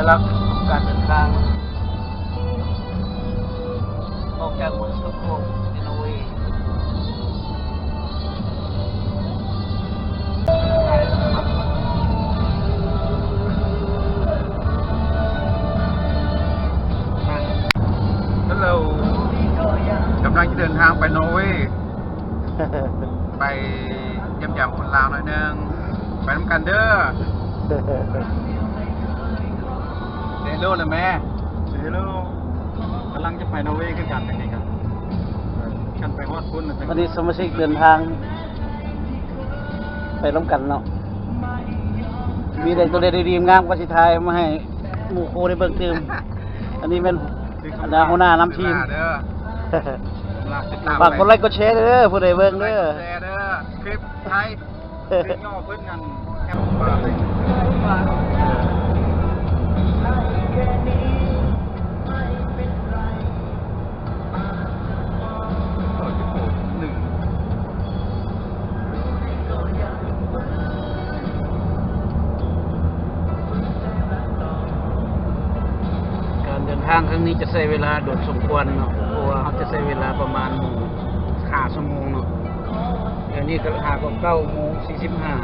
ຫຼັງການເດີນທາງອອກຈາກເມືອງສະຕັອກໂຮມ ໃນນໍເວ. ເຮົລໂຫຼ ກຳລັງຈະເດີນທາງໄປນໍເວ ໄປຢ້ຽມຢາມຄົນລາວໜ້ອຍໜຶ່ງ ໄປນຳກັນເດີ. ເຊໂລແລ້ວແມ່ ເຊໂລ ກຳລັງຈະໄປນໍເວຄືກັນ ອັນນີ້ກໍ ຄັນໄປຮອດພຸ້ນ ອັນນີ້ສະມາຊິກເດີນທາງໄປນຳກັນເນາະ ມີແຕ່ຕົວເລກດີໆງາມ ກໍຊິຖ່າຍມາໃຫ້ໝູ່ຄູ່ໄດ້ເບິ່ງຕື່ມ. ອັນນີ້ແມ່ນ ອັນນ່າ ຫົວໜ້ານຳທີມ ຝາກກົດໄລກົດແຊເດີ ຜູ້ໃດເບິ່ງເດີ ແຊເດີ ຄລິບໄທ ເປັນຫຍໍ້ເພິ່ນນັ້ນ ການເດີນທາງຄັ້ງນີ້ຈະໃຊ້ເວລາດົນສົມຄວນເນາະ ເພາະວ່າເຮົາຈະໃຊ້ເວລາປະມານຫ້າຊົ່ວໂມງເນາະ. ດຽວນີ້ກໍຫາກໍເກົ້າໂມງສີ່ສິບຫ້າ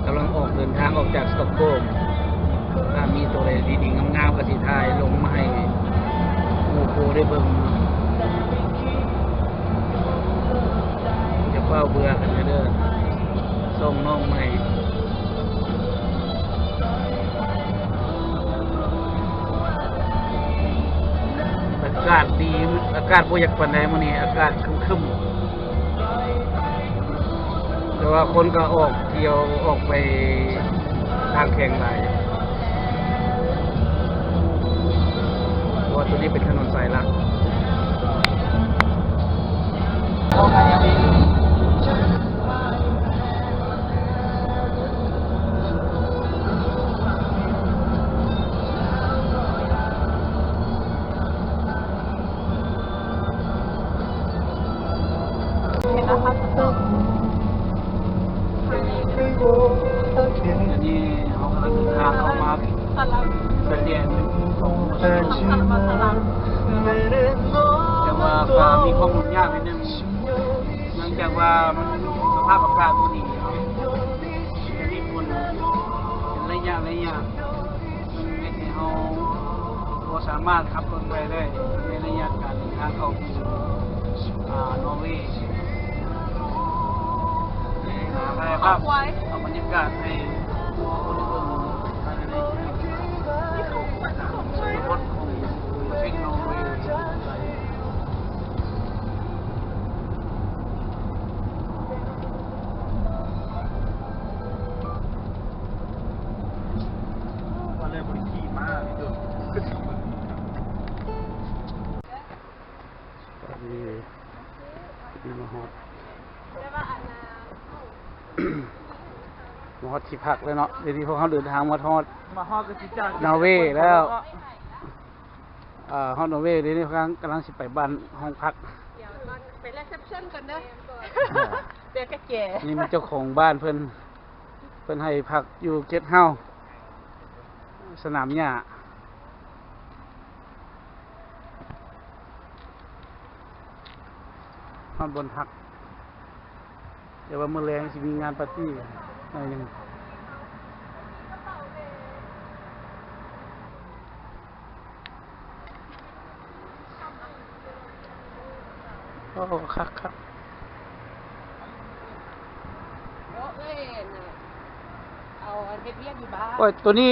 ກຳລັງອອກເດີນທາງອອກຈາກສະຕັອກໂຮມ. ຖ້າມີຕົວໃດດີໆງາມໆ ກໍຊິຖ່າຍລົງມາໃຫ້ໝູ່ຄູ່ໄດ້ເບິ່ງ. ຢ່າຟ້າວເບື່ອກັນເດີ ຊ່ອງນ້ອງໃໝ່. ອາກາດດີ ອາກາດບໍ່ຢາກປານໃດມື້ນີ້ ອາກາດຄຶ້ມໆ ແຕ່ວ່າຄົນກໍອອກທ່ຽວ ອອກໄປທາງແຂວງຫຼາຍ ເພາະວ່າຕົວນີ້ເປັນຖະໜົນສາຍຫຼັກ. ອັນນີ້ເຮົາກຳລັງເດີນທາງເຂົ້າມາຊາຍແດນຂອງ ແຕ່ວ່າກໍມີຄວາມຫຍຸ້ງຍາກນິດໜຶ່ງ ເນື່ອງຈາກວ່າມັນ ສະພາບອາກາດບໍ່ດີເນາະ ຈະມີຝົນເປັນໄລຍະໆ ເຮັດໃຫ້ເຮົາບໍ່ສາມາດຂັບລົດໄປໄດ້ ໃນໄລຍະການເດີນທາງເຂົ້າສູ່ ອ່າ ນໍເວ. ຖ່າຍພາບ ເອົາບັນຍາກາດໃຫ້ທຸກຄົນໄດ້ເບິ່ງ ຊົນນະບົດຂອງປະເທດນໍເວ. ວ່າແລ້ວບໍ່ໄດ້ຂີ່ມ້າເດີ ຕອນນີ້ມາຮອດ ມາຮອດທີ່ພັກແລ້ວເນາະ. ດຽວນີ້ພວກເຮົາເດີນທາງມາຮອດ ມາຮອດກໍຊິຈາກນໍເວແລ້ວ. ເອີ ຮອດນໍເວ ດຽວນີ້ກຳລັງ ກຳລັງຊິໄປບ້ານ ຫ້ອງພັກ ດຽວກ່ອນ ໄປຣີເຊັບຊັນກ່ອນເດີ ດຽວກະແຈ. ນີ້ແມ່ນເຈົ້າຂອງບ້ານເພິ່ນ ເພິ່ນໃຫ້ພັກຢູ່ເກັດເຮົາ ສະໜາມຫຍ້າ ຮອດບ່ອນພັກ. ແຕ່ວ່າມື້ແລງຊິມີງານປາຕີ້ໜ້ອຍໜຶ່ງ. ໂອ້ ຄັກໆ. ໂອ້ຍ ເອົາອັນເຮັດວຽກຢູ່ບ້ານ. ໂອ້ຍ ໂຕນີ້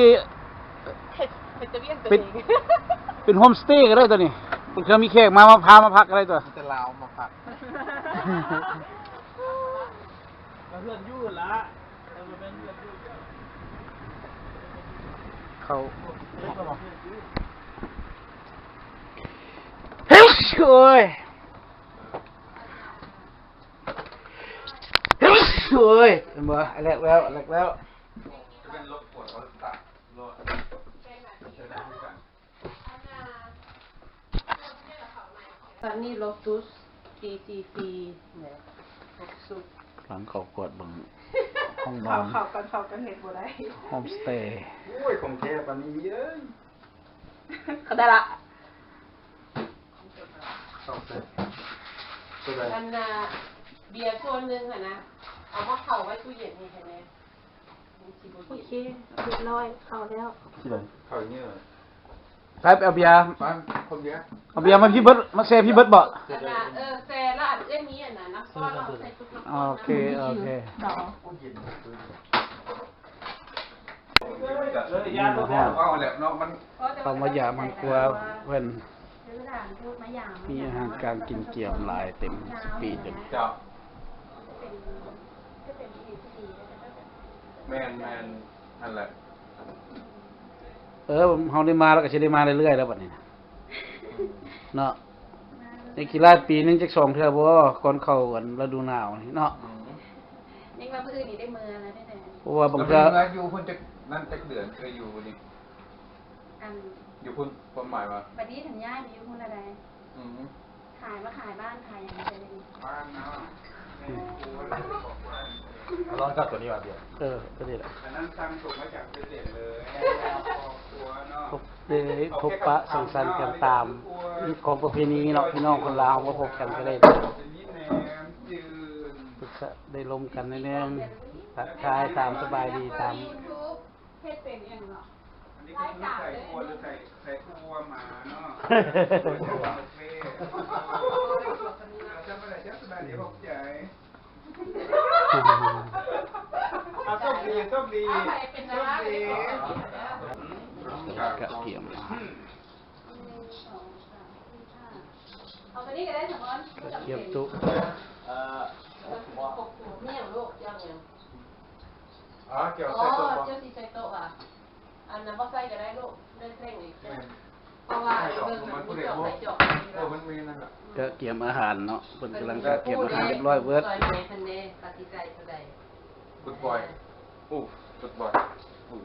ເຮັດ ເຮັດແຕ່ວຽກໂຕເອງ. ເປັນ ເປັນໂຮມສະເຕກໍໄດ້ໂຕນີ້. ບາງເທື່ອມີແຂກມາ ມາພາມາພັກກໍໄດ້ໂຕ. ມີແຕ່ລາວມາພັກ. ເຮືອນຢູ່ຫັ້ນລະ ເອີ ແມ່ນເຮືອນຢູ່. ເຂົ້າ ໂອ້ຍ ໂອ້ຍ ເຫັນບໍ່ ແລກແລ້ວ ແລກແລ້ວ. ຄັນນີ້ໂລຕຸສ ຈີ ສີ່ ສີ່ ແຫຼະ ຄົບຊຸດ. ຫຼັງເຂົ້າກວດເບິ່ງ ຂ ຫ້ອງນອນ ເຂົ້າ ເຂົ້າກ່ອນ ເຂົ້າກ່ອນເຮັດບໍ່ໄດ້ ໂຮມສະເຕ. ໂອ້ຍ ຂອງແທ້ປານນີ້ເອີຍ. ເຂົ້າໄດ້ລະ ເຂົ້າໃສ່ ເຂົ້າໃສ່ ອັນນ່າ ເບຍສ່ວນໜຶ່ງຫັ້ນນະ ເອົາມາເຂົ້າໄວ້ຕູ້ເຢັນໃຫ້ແນ່ ມັນຊິບໍ່ ໂອ ເຢັນ ເຄ ຮຽບຮ້ອຍ ເຂົ້າແລ້ວ ເຂົ້າເຢີຍ ໃຜໄປເອົາເບຍ ໄປເອົາເບຍ ເອົາເບຍມາພີ້ເບິດ ມາແຊ່ພີ້ເບິດບໍ? ອັນນ່າ ເອີ ແຊ່ລະ ອັນເອື້ອຍມີອັນນ່າ ນ້ຳຊອດ ເອົາໃສ່ຕຸກນ້ຳຊອດ ໂອເຄ ໂອເຄ ເອົາ ເອົາແລ້ວເນາະ ມັນ ເຂົ້າມາຢາມເຮືອນຄົວເພິ່ນ ມີອາຫານການກິນກຽມຫຼາຍເຕັມສະປີດເລີຍ ເຈົ້າ ແມ່ນໆ ຫັ້ນແຫຼະ ເອີ ເຮົາໄດ້ມາ ລາວກໍຊິໄດ້ມາເລື້ອຍໆ ແລ້ວບັດນີ້ນະ ເນາະ ໄດ້ກິນຫຼາຍປີໜຶ່ງຈັກສອງເທື່ອບໍ່ ກ່ອນເຂົ້າອັນລະດູໜາວນີ້ເນາະ ອືມ ຍັງວ່າມື້ອື່ນນີ້ໄດ້ເມືອແລ້ວເດ້ ເພາະວ່າບາງເທື່ອ ແລ້ວເມືອຢູ່ພຸ້ນຈັກ ນັ້ນຈັກເດືອນ ເຄີຍຢູ່ບໍ່ນີ້? ອັນ ຢູ່ພຸ້ນ ຄວາມໝາຍວ່າ ບັດນີ້ຫັ້ນຍ້າຍໄປຢູ່ພຸ້ນລະໃດ ອືມ ຂາຍ ມາຂາຍບ້ານຂາຍຫຍັງໄປເລີຍ ບ້ານເນາະ ແມ່ຄົວເລີຍ ຂອງບ້ານ ລອງຈັບຕົວນີ້ວ່າ ເອີ ຕົວນີ້ແຫຼະ ອັນນັ້ນສັ່ງສົ່ງມາຈາກສະຫວັດເດນເລີຍ ຄອບຄົວເນາະ ໄດ້ພົບປະສັງສັນກັນຕາມຮີດຄອງປະເພນີເນາະ ພີ່ນ້ອງຄົນລາວມາພົບກັນກໍໄດ້ ໄດ້ລົມກັນໜ້ອຍໜຶ່ງ ທັກທາຍຕາມສະບາຍດີຕາມ ເຮັດເປັນຫຍັງເນາະ ອັນນີ້ເພິ່ນໃສ່ຄົວ ຫຼື ໃສ່ ໃສ່ຄົວໝາເນາະ ເອົາ ໂຊກດີ ໂຊກດີ ໂຊກດີ ກະກຽມ ເອົາຕົວນີ້ກໍໄດ້ ສະພອນ ກະກຽມໂຕະ ເອີ ມີຫຍັງລູກ ເຈົ້າຫຍັງ? ອໍ ເຈົ້າໃສ່ໂຕະບໍ່? ເຈົ້າຊິໃສ່ໂຕະຫວາ? ອັນນັ້ນບໍ່ໃສ່ກໍໄດ້ລູກ ເລື່ອງເລັ່ງນີ້ ແມ່ນ ເພາະວ່າເບິ່ງມັນມີຈອກໃສ່ຈອກ ເອີ ມັນມີນັ້ນລະ ກະກຽມອາຫານເນາະ ເພິ່ນກຳລັງກະກຽມອາຫານຮຽບຮ້ອຍເບິດ ຊ່ອຍແມ່ເພິ່ນເດ້ ວ່າຊິໃສ່ເທົ່າໃດ Good boy. Oof. Good boy. Oof.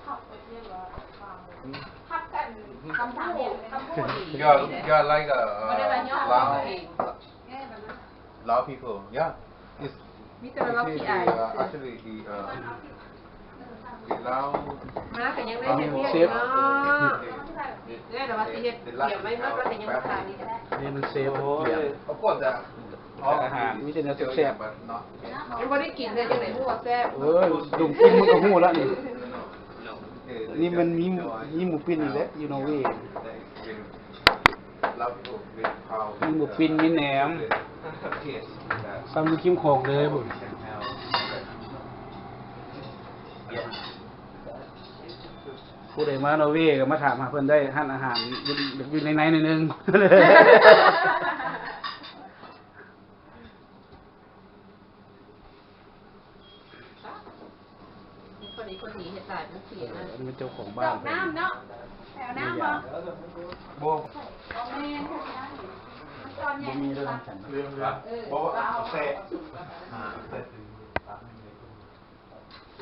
ຮັບກັນຄຳຖາມເຮັດຄຳພູດດີ You're, you're like a, uh, Lao, Lao people. Yeah. It's, ມີແຕ່ວ່າເວົ້າຂີ້ອາຍ uh, actually the, uh, the Lao ມາກໍຍັງໄດ້ເຮັດວຽກຢູ່ເນາະ ເອີ ແລ້ວວ່າຊິເຮັດກຽມໄວ້ໝົດ ວ່າກໍຍັງບໍ່ຂາຍນີ້ກໍໄດ້ ນີ້ມັນເຊຟ ໂອ້ຍ Of course, uh, ອາຫານມີແຕ່ແນວແຊບໆ ເນາະ ຍັງບໍ່ໄດ້ກິນເລີຍ ຈັ່ງໃດຮູ້ວ່າແຊບ ເອີຍ ດົມກິ່ນມັນກໍຮູ້ລະນີ້ ນີ້ມັນມີ ມີໝູປີ້ນນີ້ແຫຼະ ຢູ່ນໍເວ ມີໝູປີ້ນ ມີແໜມ ຊຳຢູ່ຄິມຂອງເລີຍພຸ້ນ ຜູ້ໃດມານໍເວກໍມາຖາມຫາເພິ່ນໄດ້ ຮ້ານອາຫານຢູ່ ຢູ່ໃນໆ ໜ້ອຍໜຶ່ງ. ພໍດີ ພໍດີ ເຮັດຫຼາຍມັນເສຍ ເອີ ອັນນີ້ເປັນເຈົ້າຂອງບ້ານ ດອກນ້ຳເນາະ ແຖວນ້ຳບໍ່? ບໍ່ ບໍ່ແມ່ນ ມັນຕອນໃຫຍ່ ບໍ່ມີເລື່ອງ ເອີ ບໍ່ ເອົາແຊະ ເອີ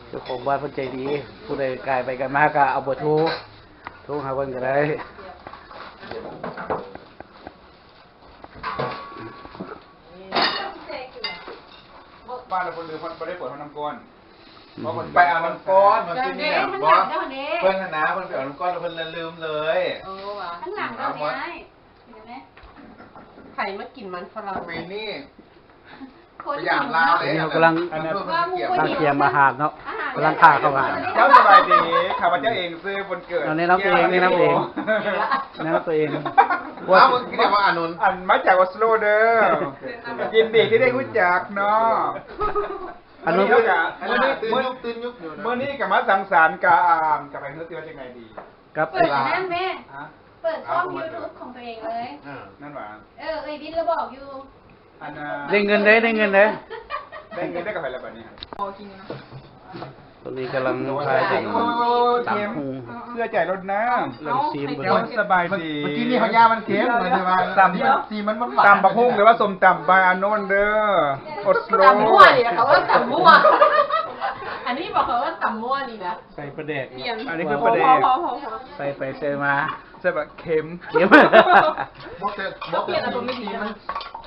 ເຈົ້າຂອງບ້ານເພິ່ນໃຈດີ ຜູ້ໃດກາຍໄປກາຍມາກໍເອົາເບີໂທ ໂທຫາເພິ່ນກໍໄດ້. ບ້ານລະເພິ່ນລືມ ເພິ່ນບໍ່ໄດ້ເປີດຫ້ອງນ້ຳກ້ອນ ອືມ ເພາະເພິ່ນໄປເອົານ້ຳກ້ອນ ມັນຄືມີຫຍັງບໍ່ ເພິ່ນຫັ້ນນະ ເພິ່ນໄປເອົານ້ຳກ້ອນແລ້ວເພິ່ນລະລືມເລີຍ. ໂອ້ ວ່າ ຂ້າງຫຼັງເຮົານີ້ ເຫັນໄໝ ໃຜມາກິນມັນຝຣັ່ງປີນີ້ ສະຫຍາມລາວເດ້ ເຮົາກຳລັງ ກຳລັງກຽມອາຫານເນາະ ກຳລັງຂ້າເຂົ້າຫາ. ເຈົ້າສະບາຍດີ ຂ້າພະເຈົ້າເອງຊື່ບຸນເກີດ ແນະນຳຕົວເອງ ແນະນຳຕົວເອງ ແນະນຳຕົວເອງ. ອ້າວ ມຶງຄືວ່າອານົນ ອັນມາຈາກອົສໂລເດີ ຍິນດີທີ່ໄດ້ຮູ້ຈັກເນາະ. ອານົນ ມື້ນີ້ ມື້ນີ້ ມື້ນີ້ກໍມາສັງສັນກັບ ກັບໄອ້ເຮີດ ຊິວ່າຈັ່ງໃດດີ ກັບ ເປີດອັນນັ້ນແມ່ ຮະ ເປີດຊ່ອງຢູທູບຂອງຕົວເອງເລີຍ. ເອີ ນັ້ນຫວາ ເອີ ເອີຍວິນລະບອກຢູ່ ອັນ ໄດ້ເງິນເດ້ ໄດ້ເງິນເດ້ ໄດ້ເງິນໄດ້ກັບໃຜລະບາດນີ້. ຕອນນີ້ກຳລັງພາກັນ ໂອ້ຍ ຕຳຫຸ່ງ ເຊື່ອໃຈໂລດນາ ເລື່ອງຊີມເບິ່ງ. ເຈົ້າສະບາຍດີ ເມື່ອກີ້ນີ້ເຮົາຢ້ານມັນເຄັມ ເພິ່ນວ່າຕຳ ສີມັນຫວານ ຕຳບັກຫຸ່ງ ຫຼືວ່າສົ້ມຕຳບາຍອານົນເດີ ອົດສະໂລ ຕຳມົ່ວນີ້ ເຂົາເອີ້ນຕຳມົ່ວ ອັນນີ້ບໍ່ ເຂົາເອີ້ນຕຳມົ່ວນີ້ນະ. ໃສ່ປາແດກ ອັນນີ້ຄືປາແດກ ພໍໆໆໆ ໃສ່ໄປໃສ່ມາ ໃສ່ບາເຄັມ ເຄັມ ບໍ່ແຕ່ ບໍ່ແຕ່ ສີມັນ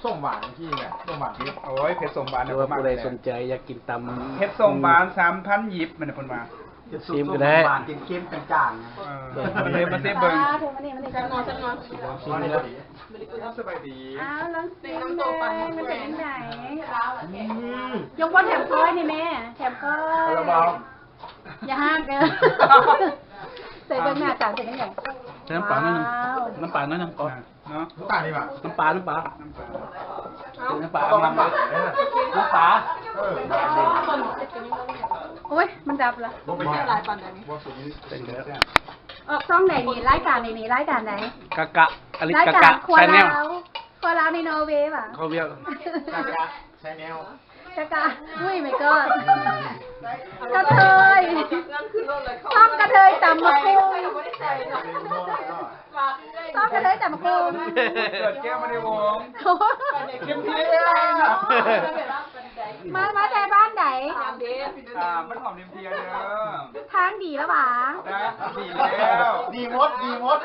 ສົ້ມຫວານທີ່ແບບ ສົ້ມຫວານທີ່ ໂອ້ຍ ເຜັດສົ້ມຫວານ ຫຼືວ່າຜູ້ໃດສົນໃຈຢາກກິນຕຳ ເຜັດສົ້ມຫວານສາມພັນຢິບ ມັນເພິ່ນວ່າ ຊິມກໍໄດ້ ຫວານເຄັມໆ ຈາງໆ ເອີ ເອີ ມາຊິມເບິ່ງ ມານີ້ ມານີ້ ແຊບເນາະ ແຊບເນາະ ຊິມເດີ ສະບາຍດີ ອ້າວ ລອງຊິມເບິ່ງ ມັນເປັນຈັ່ງໃດ ອືມ ຍົກບ່ອນແຖມກ້ອຍນີ້ແມ່ ແຖມກ້ອຍ ຄາລາບາວ ຢ່າຫ້າມເດີ ໃສ່ເບິ່ງໜ້າຕາເປັນຈັ່ງໃດ ໃສ່ນ້ຳປາໜ້ອຍໜຶ່ງ ວ້າວ ນ້ຳປາໜ້ອຍໜຶ່ງກ່ອນ ເນາະ ນ້ຳຕານດີກວ່າ ນ້ຳປາ ນ້ຳປາ ນ້ຳປາ ນ້ຳປາ ນ້ຳປາ ນ້ຳປາ ເອີ ໂອ້ຍ ມັນດັບລະ ບໍ່ເປັນຫຍັງຫຼາຍປານໃດນີ້ ເປັນເດີ ອອກຊ່ອງໃດນີ້ ລາຍການໃດນີ້ ລາຍການໃດ ກະກະ ອາລິດ ລາຍການ ກະກະ ຄົວລາວ ແຊນແນວ ຄົວລາວໃນນໍເວຫວາ ເຂົາວຽດ ກະກະ ແຊນແນວ ກະກະ ອຸ້ຍ my god ກະເທີຍ ຊ່ອງກະເທີຍຕຳບັກຫຸ່ງ ຊ່ອງກະເທີຍຕຳບັກຫຸ່ງ ເກີດແກ້ວມະນີວົງ ເຄມເພຍ ມາ ມາແຕ່ບ້ານໃດ? ອ່າ ບ້ານຫອມເຄມເພຍເດີ ທາງດີລະຫວາ? ນະ ດີແລ້ວ ດີໝົດ ດີໝົດ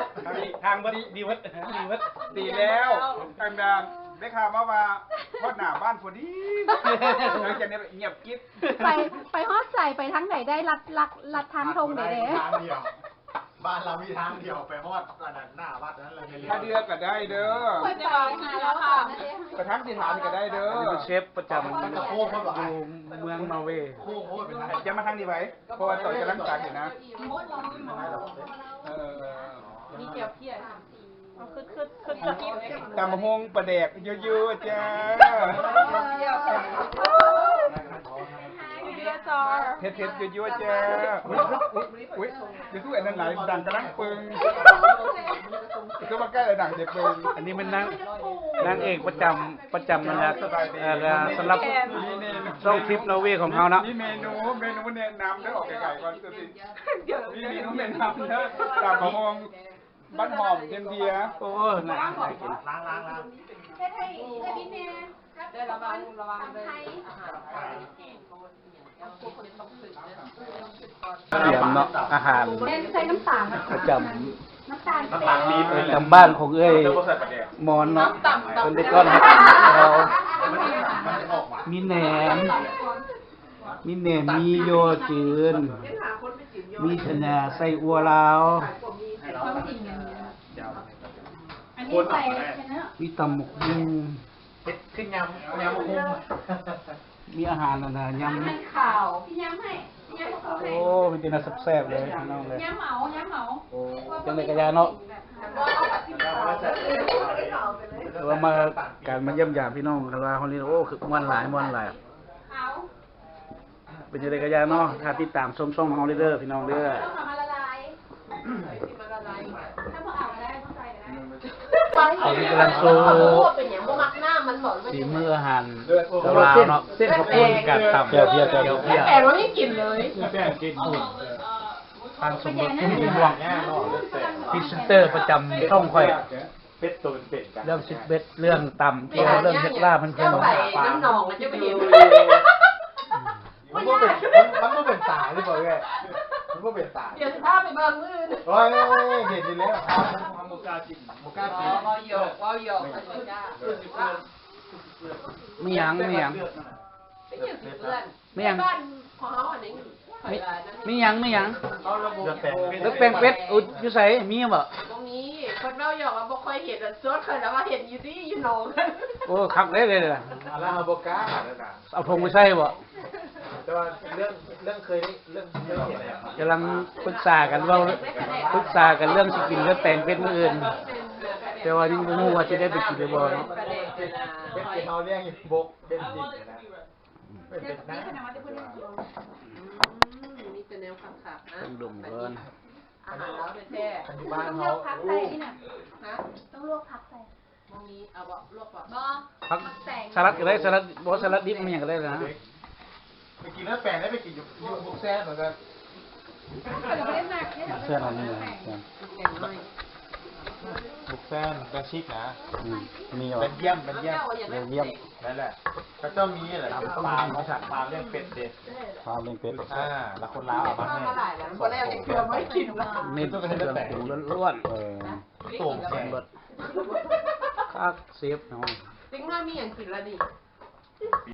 ທາງບໍ່ດີ ດີໝົດ ດີໝົດ ດີແລ້ວ ອັນນະ ໄດ້ຂ່າວມາວ່າຮອດໜ້າບ້ານພໍດີ ຫຼັງຈາກນີ້ງຽບກິບ ໄປ ໄປຮອດໃສ ໄປທາງໃດໄດ້ ລັດ ລັດ ລັດທາງທົ່ງໃດເດ້ ທາງດຽວ ບ້ານລາວມີທາງດຽວ ໄປຮອດອັນນັ້ນ ໜ້າວັດນັ້ນເລີຍ ທ່າເຮືອກໍໄດ້ເດີ ຂ້ອຍໄປຫາລາວ ໄປທາງສະຖານກໍໄດ້ເດີ ອັນນີ້ເປັນເຊຟປະຈຳ ມັນຈະໂຄ້ງໂພດຫວາ ຢູ່ເມືອງນໍເວ ໂຄ້ງໂພດ ຢ່າມາທາງນີ້ໄວ້ ເພາະວ່າຕອນກຳລັງຕັກນີ້ນະ ເອີ ມີແຈ່ວພຽນ ເອົາ ຄຶດ ຄຶດ ຄຶດ ຕຳບັກຫຸ່ງປາແດກ ເຍອະໆ ຈ້າ ເຍອະໆ ຈ້າ ເຜັດໆ ເຍອະໆ ຈ້າ ອຸ້ຍ ອຸ້ຍ ຢ່າສູ້ອັນນັ້ນຫຼາຍ ດັງກະດັງປຶງ ຄືວ່າໃກ້ແລ້ວດັງແຕ່ປຶງ ອັນນີ້ແມ່ນນາງ ນາງເອກປະຈຳ ປະຈຳຫັ້ນແຫຼະ ເອີ ສຳລັບຊ່ອງທຣິບນໍເວຂອງເຮົາເນາະ ມີເມນູ ເມນູແນະນຳເດີ ອອກໄກໆ ກ່ອນ ມີເມນູແນະນຳເດີ ຕຳບັກຫຸ່ງ ບ້ານຫອມເພັງເພຍ ໂອ້ ໜ້າກິນ ລ້າງໆໆ ເຮັດໃຫ້ ໃຫ້ບິນແດ່ ໄດ້ລະວັງ ລະວັງເດີ ອາຫານໄທ ຕຽມເນາະ ອາຫານ ແມ່ນໃສ່ນ້ຳຕານນະ ປະຈຳ ນ້ຳຕານ ນ້ຳຕານປີບ ປະຈຳບ້ານຂອງເອື້ອຍມອນເນາະ ເພິ່ນໄດ້ຕ້ອນຮັບເຮົາ ມີແໜມ ມີແໜມ ມີຍໍຈືນ ມີຂະຫຍາໄສ້ອົ່ວລາວ ອັນນີ້ໃສ່ ມີຕຳບັກຫຸ່ງ ເຮັດຄືຍຳ ຍຳບັກຫຸ່ງ ມີອາຫານອັນນະ ຍຳ ອາຫານຂາວ ຍຳໃຫ້ ຍຳໃຫ້ ໂອ້ ມີແຕ່ແນວແຊບໆ ເລີຍ ພີ່ນ້ອງເລີຍ ຍຳເອົາ ຍຳເອົາ ໂອ້ ຈັ່ງໃດກໍຢ່າເນາະ ແຕ່ວ່າມາ ການມາຢ້ຽມຢາມພີ່ນ້ອງລາວເຮົານີ້ ໂອ້ ຄືມ່ວນຫຼາຍ ມ່ວນຫຼາຍ ເອົາ ເປັນຈັ່ງໃດກໍຢ່າເນາະ ຖ້າຕິດຕາມຊົມຊ່ອງຂອງເຮົາເດີ ພີ່ນ້ອງເດີ ເອົາເຂົ້າມາລະລາຍ ຊິມາລະລາຍ ຖ້າບໍ່ເອົາກໍໄດ້ ບໍ່ໃສ່ກໍໄດ້ ຕອນນີ້ກຳລັງໂຊ ເປັນຫຍັງບໍ່ມັກນ້ຳມັນບໍ່ ສີມືອາຫານລາວເນາະ ເສັ້ນເຂົ້າປຸ້ນ ການຕຳ ແຈ່ວເພຍ ແຈ່ວເພຍ ແປງບໍ່ມີກິນເລີຍ ແປ້ງກິນພຸ້ນ ທາງສົມລົດ ພຣີເຊັນເຕີປະຈຳຊ່ອງຂ້ອຍ ເປັດໂຕເປັນໆ ເລື່ອງຊິບເອັດ ເລື່ອງຕຳແຈ່ວ ເລື່ອງເຮັດລາບເພິ່ນ ເຈົ້າໄປນ້ຳໜອງແລ້ວເຈົ້າໄປເຫັນ ມັນບໍ່ເປັນ ມັນ ມັນບໍ່ເປັນຕາຫຼືບໍ່ເອື້ອຍ? ມັນບໍ່ເປັນຕາ ດຽວຊິພາໄປເບິ່ງມື້ອື່ນ ໂອ້ຍ ເຫັນຢູ່ແລ້ວ ບໍ່ກ້າກິນ ບໍ່ກ້າກິນ ເວົ້າຫຍອກ ເວົ້າຫຍອກ ບໍ່ກ້າ ມີຫຍັງ ມີຫຍັງ ເປັນຫຍັງຊິເປື້ອນ ມີຫຍັງ ບ້ານຂອງເຮົາອັນນີ້ ມີ ມີຫຍັງ ມີຫຍັງ ເລືອກແປງເປັດ ເລືອກແປງເປັດ ອຸ ຢູ່ໃສ ມີບໍ່? ບໍ່ມີ ເພິ່ນເວົ້າຫຍອກວ່າບໍ່ຄ່ອຍເຫັນ ອັນສ່ວນຂ້ອຍລະວ່າເຫັນຢູ່ນີ້ ຢູ່ໜອງ ໂອ້ ຄັກເດ້ ເລີຍລະ ລະເຮົາບໍ່ກ້າ ເອົາຖົງໄປໃສ່ບໍ່? ແຕ່ວ່າເລື່ອງ ເລື່ອງເຄີຍ ເລື່ອງເຄີຍເຫັນ ກຳລັງປຶກສາກັນເວົ້າ ປຶກສາກັນເລື່ອງຊິກິນເລືອດແປງເປັດມື້ອື່ນ ແຕ່ວ່າຍັງບໍ່ຮູ້ວ່າຊິໄດ້ໄປກິນຫຼືບໍ່ເນາະ ເປັດທີ່ເຮົາລ້ຽງຢູ່ບົກເປັນຈິງນະ ເປັນເປັດນະ ອືມ ມີແຕ່ແນວຄັກໆ ນະ ຕ້ອງດົມກ່ອນ ອາຫານລາວແທ້ໆ ຄັນຢູ່ບ້ານເຮົາ ຕ້ອງລວກຜັກໃສ່ນີ້ນະ ຮະ ຕ້ອງລວກຜັກໃສ່ ບໍ່ມີ ເອົາບໍ່ ລວກບໍ່ ບໍ່ ຜັກ ສະຫຼັດກໍໄດ້ ສະຫຼັດ ບໍ່ ສະຫຼັດດິບ ມັນຫຍັງກໍໄດ້ນະ ໄປກິນເລືອດແປງໄດ້ ໄປກິນຢູ່ ຢູ່ບຸກແຊນ ເຂົາກໍ ຂ້ອຍກໍບໍ່ໄດ້ມັກເດ້ ແຊນອັນນີ້ນະ ແຊນ ແຊນ ບຸກແຊນ ເບຊິກນະ ອືມ ມີຫຍັງ ເບນຢຽມ ເບນຢຽມ ເບນຢຽມ ນັ້ນແຫຼະ ເຂົາເຈົ້າມີແຫຼະ ຟາມ ຟາມລ້ຽງເປັດເດ້ ຟາມລ້ຽງເປັດ ອ່າ ແລ້ວຄົນລາວເອົາມາໃຫ້ ບໍ່ໄດ້ເອົາຈັກເທື່ອມາໃຫ້ກິນ ເນັ້ນເຄື່ອງປຸງລ້ວນໆ ເອີ ໂຕແຂງ ຄັກເຊຟເນາະ ເດັກນ້ອຍມີຫຍັງກິນລະນີ້?